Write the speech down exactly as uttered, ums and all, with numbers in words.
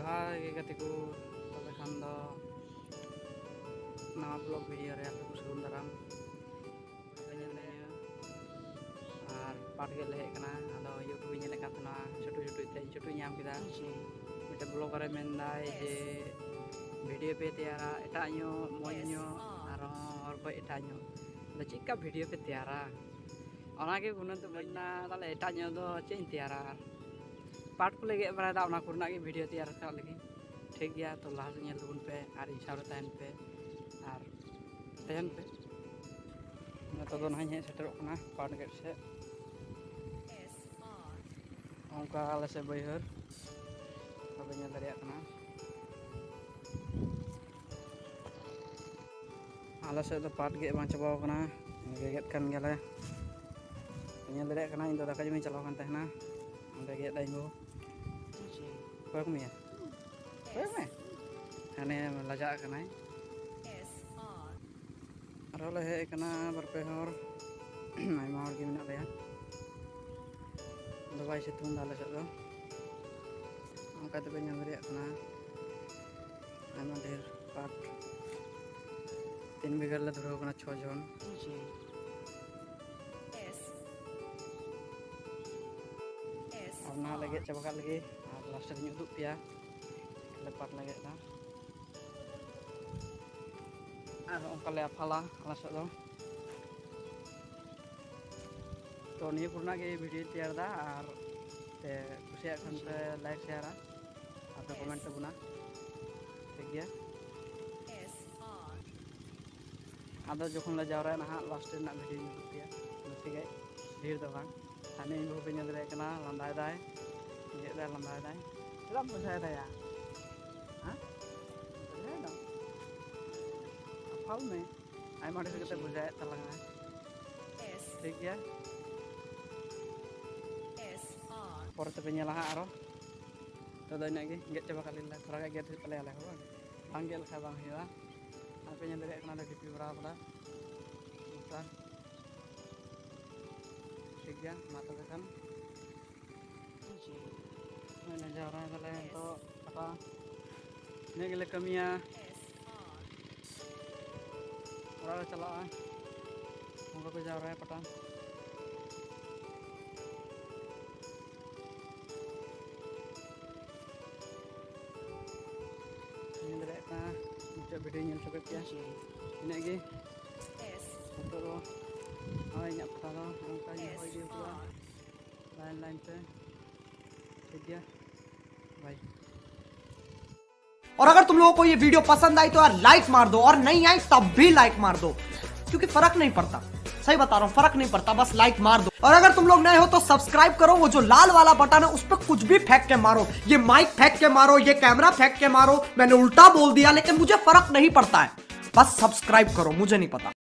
ᱡᱚᱦᱟᱨ ᱜᱮ ᱜᱟᱛᱮ ᱠᱚ᱾ ᱛᱚᱵᱮ ᱠᱷᱟᱱ ᱫᱚ ᱱᱟᱣᱟ ᱵᱞᱚᱜ ᱵᱷᱤᱰᱤᱭᱳ ᱨᱮ ᱟᱯᱮ ᱠᱚ ᱥᱟᱹᱜᱩᱱ ᱫᱟᱨᱟᱢ᱾ ᱧᱮᱞ ᱫᱟᱹᱧ ᱟᱨ ᱯᱟᱴ ᱜᱮᱫ ᱞᱮ ᱦᱮᱡ ᱠᱟᱱᱟ᱾ ᱟᱫᱚ YouTube ᱤᱧ ᱧᱮᱞᱮᱫ ᱠᱟᱱ ᱛᱟᱦᱮᱱᱟ, ᱪᱷᱳᱴᱳ ᱪᱷᱳᱴᱳ ᱛᱮ ᱪᱷᱳᱴᱳ ᱧᱟᱢ ᱠᱮᱫᱟ᱾ ᱢᱤᱫᱴᱮᱱ ᱵᱞᱚᱜᱟᱨ ᱮ ᱢᱮᱱᱫᱟᱭ ᱡᱮ ᱵᱷᱤᱰᱤᱭᱳ ᱯᱮ ᱛᱮᱭᱟᱨᱟ, ᱮᱴᱟᱜ ᱧᱚᱜ, ᱢᱚᱡᱽ ᱧᱚᱜ, ᱟᱨᱦᱚᱸ ᱦᱚᱲ ᱠᱷᱚᱡ ᱮᱴᱟᱜ ᱧᱚᱜ᱾ ᱟᱫᱚ ᱪᱮᱫ ᱞᱮᱠᱟ ᱵᱷᱤᱰᱤᱭᱳ ᱯᱮ ᱛᱮᱭᱟᱨᱟ? ᱚᱱᱟᱜᱮ ᱜᱩᱱᱟᱹᱱ ᱫᱚ ᱵᱟᱹᱧ ᱢᱮᱱᱟ, ᱛᱟᱦᱞᱮ ᱮᱴᱟᱜ ᱧᱚᱜ ᱫᱚ ᱪᱮᱫ ᱤᱧ ᱛᱮᱭᱟᱨᱟ? ᱟᱨ ᱯᱟᱴ ᱠᱚᱞᱮ ᱜᱮᱫ ᱵᱟᱲᱟᱭᱮᱫᱟ, ᱚᱱᱟ ᱠᱚᱨᱮᱱᱟᱜ ᱜᱮ ᱵᱷᱤᱰᱤᱭᱳ ᱛᱮᱭᱟᱨ ᱨᱟᱠᱟᱵ ᱞᱟᱹᱜᱤᱫ᱾ ᱴᱷᱤᱠ ᱜᱮᱭᱟ, ᱛᱚ ᱞᱟᱦᱟ ᱥᱮᱫ ᱧᱮᱞ ᱛᱟᱵᱚᱱ ᱯᱮ ᱟᱨ ᱤᱧ ᱥᱟᱶᱨᱮ ᱛᱟᱦᱮᱱ ᱯᱮ ᱟᱨ ᱛᱟᱦᱮᱱ ᱯᱮ᱾ ᱱᱤᱛᱚᱜ ᱫᱚ ᱱᱟᱦᱟᱜ ᱤᱧ ᱦᱮᱡ ᱥᱮᱴᱮᱨᱚᱜ ᱠᱟᱱᱟ ᱯᱟᱴ ᱜᱮᱫ ᱥᱮᱫ᱾ ᱚᱱᱠᱟ ᱟᱞᱮ ᱥᱮᱫ ᱵᱟᱹᱭᱦᱟᱹᱲ ᱵᱟᱯᱮ ᱧᱮᱞ ᱫᱟᱲᱮᱭᱟᱜ ᱠᱟᱱᱟ᱾ ᱟᱞᱮ ᱥᱮᱫ ᱫᱚ ᱯᱟᱴ ᱜᱮᱫ ᱵᱟᱝ ᱪᱟᱵᱟᱣ ᱠᱟᱱᱟ, ᱜᱮᱫ ᱠᱟᱱ ᱜᱮᱭᱟᱞᱮ᱾ ᱧᱮᱞ ᱫᱟᱲᱮᱭᱟᱜ ᱠᱟᱱᱟ, ᱤᱧ ᱫᱚ ᱫᱟᱠᱟ ᱡᱚᱢᱤᱧ ᱪᱟᱞᱟᱣ ᱠᱟᱱ ᱛᱟᱦᱮᱱᱟ, ᱚᱸᱰᱮ ᱜᱮᱫ ᱫᱟᱭ ᱤᱧ ᱵᱟᱹᱵᱩ᱾ ᱚᱠᱚᱭ ᱠᱚ ᱢᱮᱭᱟ? ᱚᱠᱚᱭ ᱢᱮ? ᱦᱟᱱᱮ ᱞᱟᱡᱟᱜ ᱠᱟᱱᱟᱭ᱾ ᱟᱨᱦᱚᱸ ᱞᱮ ᱦᱮᱡ ᱟᱠᱟᱱᱟ ᱵᱟᱨ ᱯᱮ ᱦᱚᱲ, ᱟᱭᱢᱟ ᱦᱚᱲ ᱜᱮ ᱢᱮᱱᱟᱜ ᱞᱮᱭᱟ᱾ ᱫᱚ ᱵᱟᱭ ᱥᱤᱛᱩᱝ ᱮᱫᱟ ᱟᱞᱮ ᱥᱮᱫ ᱫᱚ᱾ ᱚᱱᱠᱟ ᱛᱮᱯᱮ ᱧᱮᱞ ᱫᱟᱲᱮᱭᱟᱜ ᱠᱟᱱᱟ, ᱟᱭᱢᱟ ᱰᱷᱮᱨ ᱯᱟᱴ᱾ ᱛᱤᱱ ᱵᱤᱜᱷᱟᱹ ᱨᱮᱞᱮ ᱫᱷᱩᱨᱟᱹᱣ ᱠᱟᱱᱟ, ᱪᱷᱚ ᱡᱚᱱ᱾ ᱟᱨ ᱱᱟᱦᱟᱜ ᱞᱮ ᱜᱮᱫ ᱪᱟᱵᱟ ᱠᱟᱜ ᱞᱮᱜᱮ, ᱟᱨ ᱞᱟᱥᱴ ᱨᱮᱧ ᱩᱫᱩᱜ ᱯᱮᱭᱟ, ᱟᱞᱮ ᱯᱟᱴ ᱞᱮ ᱜᱮᱫ ᱮᱫᱟ᱾ ᱟᱨ ᱚᱱᱠᱟ ᱞᱮ ᱟᱯᱷᱟᱞᱟ ᱟᱞᱮ ᱥᱮᱫ ᱫᱚ᱾ ᱛᱚ ᱱᱤᱭᱟᱹ ᱠᱚᱨᱮᱱᱟᱜ ᱜᱮ ᱵᱷᱤᱰᱤᱭᱳᱧ ᱛᱮᱭᱟᱨ ᱮᱫᱟ, ᱟᱨ ᱯᱮ ᱠᱩᱥᱤᱭᱟᱜ ᱠᱷᱟᱱ ᱯᱮ ᱞᱟᱭᱤᱠ ᱥᱮᱭᱟᱨᱟ, ᱟᱨ ᱯᱮ ᱠᱚᱢᱮᱱᱴ ᱛᱟᱵᱚᱱᱟ, ᱴᱷᱤᱠ ᱜᱮᱭᱟ? ᱟᱫᱚ ᱡᱚᱠᱷᱚᱱ ᱞᱮ ᱡᱟᱣᱨᱟᱭᱟ ᱱᱟᱦᱟᱜ, ᱞᱟᱥᱴ ᱨᱮᱱᱟᱜ ᱵᱷᱤᱰᱤᱭᱳᱧ ᱩᱫᱩᱜ ᱯᱮᱭᱟ, ᱱᱟᱥᱮ ᱜᱮ ᱰᱷᱮᱨ ᱫᱚ ᱵᱟᱝ᱾ ᱦᱟᱱᱮ ᱤᱧ ᱵᱟᱹᱦᱩ ᱯᱮ ᱧᱮᱞ ᱫᱟᱲᱮᱭᱟᱜ ᱠᱟᱱᱟ, ᱞᱟᱸᱫᱟᱭ ᱫᱟᱭ, ᱜᱮᱫ ᱫᱟᱭ, ᱞᱟᱸᱫᱟᱭ ᱫᱟᱭ᱾ ᱪᱮᱫᱟᱜ ᱮᱢ ᱵᱩᱡᱷᱟᱹᱣ ᱫᱟᱭᱟ? ᱦᱮᱸ? ᱵᱩᱡᱷᱟᱹᱣ ᱫᱟᱢ? ᱟᱯᱷᱟᱞ ᱢᱮ᱾ ᱟᱭᱢᱟ ᱰᱷᱮᱨ ᱠᱟᱛᱮ ᱵᱩᱡᱷᱟᱹᱣᱮᱫ ᱛᱟᱞᱟᱝᱟ᱾ ᱴᱷᱤᱠ ᱜᱮᱭᱟ᱾ ᱯᱚᱨᱮ ᱛᱮᱯᱮ ᱧᱮᱞᱟ ᱦᱟᱸᱜ ᱟᱨᱚ᱾ ᱱᱤᱛᱚᱜ ᱫᱚ ᱤᱱᱟᱹᱜ ᱜᱮ, ᱜᱮᱫ ᱪᱟᱵᱟ ᱠᱟᱜ ᱞᱮ, ᱛᱷᱚᱲᱟ ᱜᱟᱱ ᱜᱮᱫ ᱦᱩᱭᱩᱜ ᱛᱟᱞᱮᱭᱟ ᱟᱞᱮ ᱦᱚᱸ, ᱵᱟᱝ? ᱵᱟᱝ ᱜᱮᱫ ᱞᱮᱠᱷᱟᱱ ᱵᱟᱝ ᱦᱩᱭᱩᱜᱼᱟ᱾ ᱟᱨ ᱯᱮ ᱧᱮᱞ ᱫᱟᱲᱮᱭᱟᱜ ᱠᱟᱱᱟ, ᱚᱸᱰᱮ ᱰᱷᱤᱯᱤ ᱵᱷᱚᱨᱟᱣ ᱠᱟᱫᱟ᱾ ᱚᱱᱠᱟ᱾ ᱴᱷᱤᱠ ᱜᱮᱭᱟ, ᱢᱟ ᱛᱚᱵᱮ ᱠᱷᱟᱱ᱾ ᱦᱳᱭ, ᱡᱟᱣᱨᱟ ᱫᱟᱞᱮ ᱱᱤᱛᱚᱜ᱾ ᱤᱱᱟᱹᱜ ᱜᱮᱞᱮ ᱠᱟᱹᱢᱤᱭᱟ᱾ ᱚᱲᱟᱜ ᱞᱮ ᱪᱟᱞᱟᱜᱼᱟ᱾ ᱵᱚᱸᱜᱟ ᱠᱚ ᱡᱟᱣᱨᱟᱭᱟ ᱯᱟᱴᱟ᱾ ᱧᱮᱞ ᱫᱟᱲᱮᱭᱟᱜ ᱠᱟᱱᱟ, ᱢᱩᱪᱟᱹᱫ ᱵᱷᱤᱰᱤᱭᱳ ᱧᱮᱞ ᱦᱚᱪᱚ ᱠᱮᱫ ᱯᱮᱭᱟ᱾ ᱤᱱᱟᱹᱜ ᱜᱮ᱾ ᱱᱤᱛᱚᱜ ᱫᱚ ᱱᱚᱜᱼᱚᱭ ᱤᱧᱟᱹᱜ ᱯᱟᱴᱟ ᱫᱚ ᱱᱚᱝᱠᱟ ᱜᱮ ᱦᱚᱭ ᱤᱫᱤ ᱦᱩᱭᱩᱜᱼᱟ ᱞᱟᱭᱤᱱ ᱞᱟᱭᱤᱱ ᱛᱮ᱾ ᱴᱷᱤᱠ ᱜᱮᱭᱟ, ᱵᱟᱭ᱾ और अगर तुम लोगों को ये वीडियो पसंद आई तो यार लाइक मार दो, और नहीं आई तब भी लाइक मार दो, क्योंकि फर्क नहीं पड़ता। सही बता रहा हूँ, फर्क नहीं पड़ता, बस लाइक मार दो। और अगर तुम लोग नए हो तो सब्सक्राइब करो, वो जो लाल वाला बटन है उस पर कुछ भी फेंक के मारो, ये माइक फेंक के मारो, ये कैमरा फेंक के मारो, मैंने उल्टा बोल दिया लेकिन मुझे फर्क नहीं पड़ता है। बस सब्सक्राइब करो, मुझे नहीं पता।